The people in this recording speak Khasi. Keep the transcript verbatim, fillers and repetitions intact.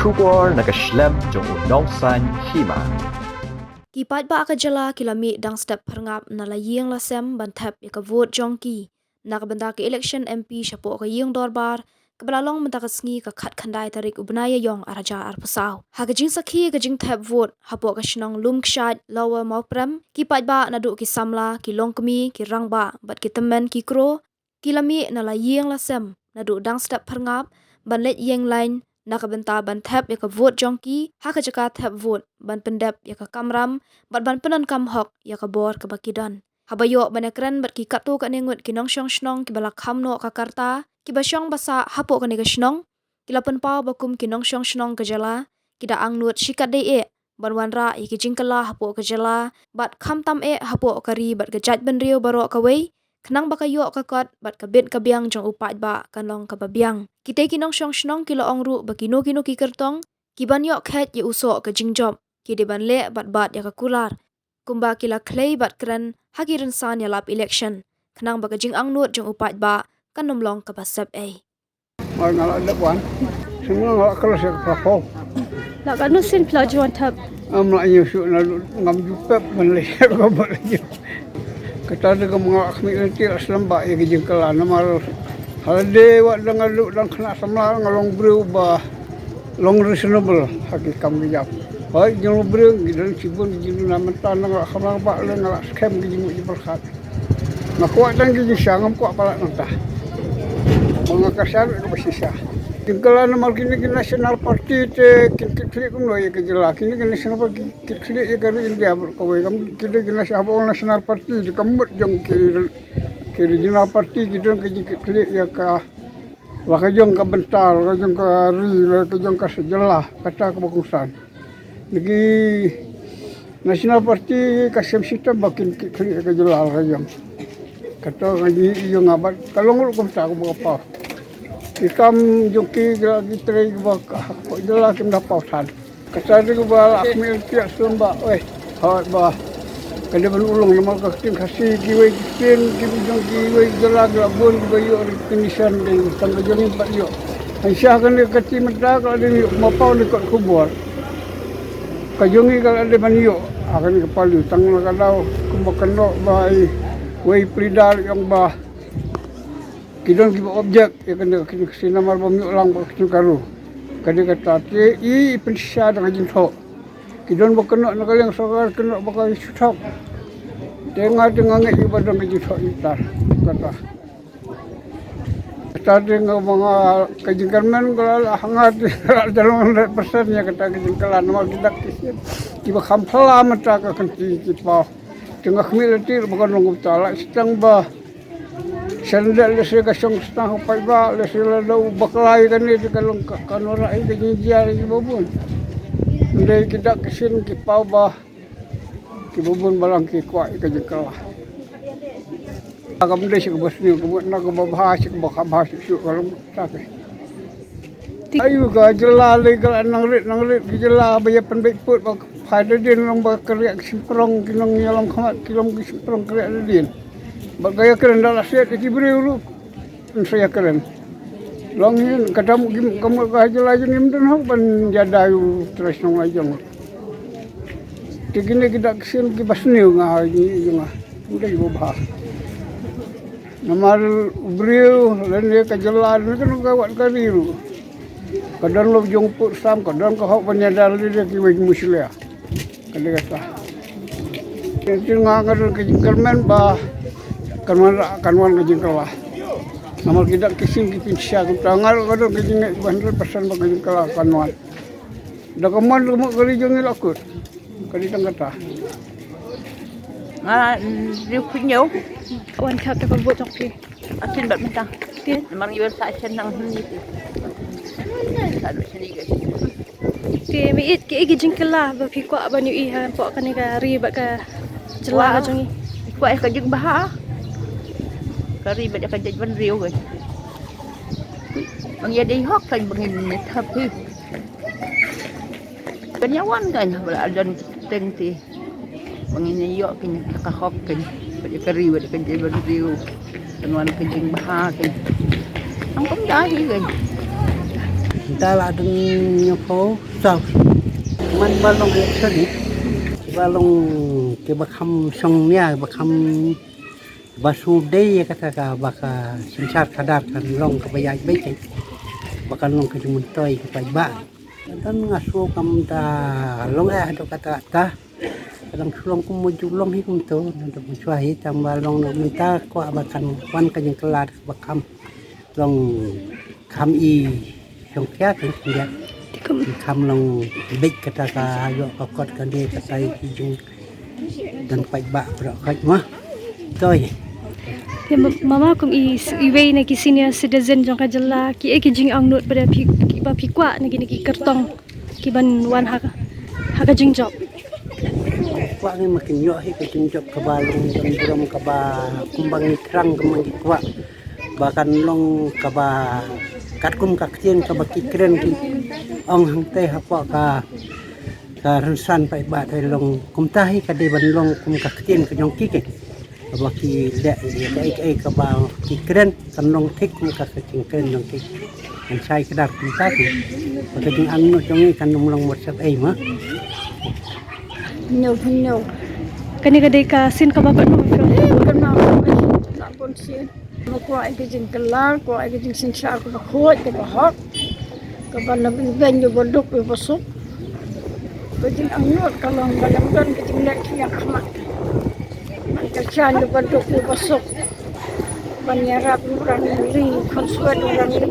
Khubor na ka shlem jong u nongsan hima. Ki paidbah ka jylla ki la mih dang step pyrngap na la ïing la sem ban thep ïa ka vote jong ki na ka bynta ka election M P shapoh ka ïing dorbar kaba la long mynta ka sngi ka khatkhyndai tarik u bnai Ïaïong arhajar arphew saw. Ha ka jingsakhi ka jingthep vote hapoh ka shnong Lumkshait, Lower Mawprem, ki paidbah naduh ki samla, ki longkmie, ki rangbah bad ki tymmen ki kro ki la mih na la ïing la sem naduh dang step pyrngap ban leit ïeng lain na ka bynta ban thep ïa ka vote jong ki ha ka jaka thep vote, ban pyndep ïa ka kamram bad ban pyndonkam hok ïa ka bor kaba ki don. Haba ïoh ban ïakren bad ki katto katne ngut ki nongshong shnong kiba la kham noh ka karta, kiba shong ba sah hapoh kane ka shnong, ki la pynpaw ba kum ki nongshong shnong ka jylla, ki da angnud shikatdei eh ban wanrah ïa ki jingkylla hapoh ka jylla bad khamtam eh hapoh ka ri bad ka jaitbynriew baroh kawei, khnang ba ka ïoh ka kot bad ka bit ka biang jong u paidbah kan long kaba biang. Kitei ki nongshong shnong ki la ong ruh ba kino kino ki kyrtong ki ban ïoh kheit ïa u soh ka jingjop ki dei ban leh bad bat ïa ka kular, kumba ki la khlei bad kren ha ki rynsan ïalap election, khnang ba ka jingangnud jong u paidbah kan ym long kaba sep ei. Oi, nga la dep wan. Sngewbha nga la cross ïa ka pla phew. La katno sien phi la ju wan thep? Ngam la ïoh shuh, naduh ngam ju pep ban leit sha ka bot la ju. Kata de ka ma nga la khmih lynti la slem bha ïa ka jingkylla namar ha lade wat dang nga duh dang khynnah samla nga long briew ba long reasonable ha ki kam ki jam. Hooid, jong u briew ki don shibun ki jingduna, mynta nga la kham lang bha lei, nga la skhem ki jingmut jingpyrkhat. Nga kwah tang ki jingshisha, ngam kwah palat nangta. Ba nga kyrshan kaba shisha. Jingkylla namar kine ki national party te kin kit khlieh kumno ïa ka jylla. Kine ki national party kin kit khlieh ïa ka ri India baroh kawei. Kam kine ki national, haba ong national party te ka mut jong ki, ki regional party ki don ka jingkit khlieh ïa ka, la ka jong ka bynta, la ka jong ka ri, la ka jong ka jylla, kata kaba kongsan. Lagi National Party ka shem shitom ba kin kit khlieh ka jylla la ka jong. Kata ka jingïohi jong nga bad ka long ruh kumta kaba ka paw. Ki kam jong ki, ki la ki trei ba ka jylla kim da paw than. Kata de kaba la khmih lynti la slem bha, oi. Hooid ba ka dei ban u long namar ka ktien Khasi kiwei ki ktien kiba jong kiwei ki jylla ki la bun kiba ïoh recognition de, tang ka jong ngi pat ïoh. Hansha kane ka kti mynta ka la dei ïoh ma paw ne kot khubor. Ka jong ngi ka la dei ban ïoh. Ha kane ka pali tang na ka daw kumba kynnoh ba i wei pleader ïong ba ki don kiba object ïa kane ka ktien Khasi namar ba ym ïoh lang bad ka ktien Garo. Ka dei kata te i pynshisha da ka jingthoh. Ki don ba kynnoh na ka liang sorkar, kynnoh ba ka shu thok. Te nga te nga ngeit ba don ka jingthoh ngi tar. Kata. Kata te nga ba nga ka jingkyrmen ka la ha nga te ka la long hundred percent ïa kata ka jingkylla namar ki dak ki sien. Kiba kham phylla mynta ka kynti ki paw. Te nga khmih lynti ba ka long kumta la shitang ba shen da lehse ka shong stang ha paidbah, lehse lada u bakla ïa kane te ka long ka, ka nora ïa ka jingjia ïa kiba bun. Ym dei ki dak ki sien ki paw ba kiba bun balang ki kwah ïa ka jingkylla. Kam dei sha kaba sniew, ka mut na kaba bha sha kaba kha bha shuh shuh ka long ta ka. Ayu ka jylla lei ka la nang rit nang rit ka jylla ba ïa pynbeit put ba phai da dien long ba ka riah ka shymprong ki nongïalam khmat ki long ki shymprong ka riah da dien. Ba ka ïa kren da la siat ki briew ruh. Yn sa ïa kren. Long hin ka dam kim ka mut ka jylla jong ngim don hok ban ïa da ïa u trai shnong la jong. Te kine ki dak sien kiba sniew nga ha ïa nga. Ym dei ba bha. Namar u briew lane ka jylla lane ka nong ka wat ka ri ruh. Ka don lok jong put sam, ka don ka hok ban ïada lade kiwei ki mushkila. Ka dei kata. Te nga nga don ka jingkyrmen ba kan wan, kan wan ka jingkylla. Namar ki dak ki sien ki pynshisha kumta, nga ruh nga don ka jingngeit ba hundred percent ba ka jingkylla kan wan. Da ka mon ka mut ka ri jong ngi la kut. Ka dei tang kata. Nga, mm, riewphew hynñiew. Wan thep da ka vote jong phi. Atin bad mynta. Tin. Namar ngi wan sah shen nang hynñiew ti. Sah lut shen ïa ka. Te meiit kiei ki jingkylla ba phi kwah ban ïohi hapoh kane ka ri bad ka jylla ka jong ngi? Kwah ïa ka jingbha. Ka ri bad ka jaitbynriew ka. Ba ngi ïadei hok ka ba ngin ïa thep hi. Kan ïa wan kan ba la don teng ti. Ba ngin ïa ïoh kane ka hok kane. Bad ka ri bad ka jaitbynriew. Kan wan ka jingbha kane. Nang kumta hi kane. Ta la dang nyokho sa man ba long election ni, ba long ke ba kham song nia ba kham ba su dei ya kata ka ba ka sinsar kadar kan long ka ba ya bai ke ba kan long ka jumun toi ka ba ba. Dan nga su kam ta long eh do kata ta. Kadang sulong kum mo ju long hi kum to, na da mo chwa hi tang ba long na mynta kwah ba kan wan ka jingkylla ba kham long kham i shong khia kan khia. Kham long bit kata ka yok ka kot ka de kata i ki jing dan paidbah bro khaj ma. Toi. Te ma- mama kum i s- i wei na ki senior citizen jong ka jylla, ki e ki jingangnud ba da phi ki ba phi kwah na ki na ki kyrtong ki ban wan ha ka ha ka jingjop. Kwah ngi ma kin yoh hi ka jingjop ka ba long don burom ka ba kum ba ngi krang ka ma ngi kwah ba kan long ka ba katkum ka ktien ka ba ki kren ki ong hangte ha kwah ka ka rynsan paidbah te long kumta hi ka dei ban long kum ka ktien ka jong ki ke. Ka ba ki leh kaei kaei ka ba ki kren kan long thik kum ka ka jingkren jong ki. Kan sai ka dar kumta ki. Ba ka jingangnud jong ngi kan long mot sep ei ma. Nyo nyo. Kane ka dei ka sien ka ba ka no. Kan ma na pun sien. Ma kwah ïa ka jingkylla, kwah ïa ka jingsynshar ka ba khuid ka ba hok. Ka ba na beng beng ïa ba duk ïa ba suk. Ka jingangnud ka long ba lam don ka jingleh ki ïa ka mat. Ban ka chan ïa ba duk ïa ba suk. Ban ïarap ïa u rang ri, khon suet u rang ri.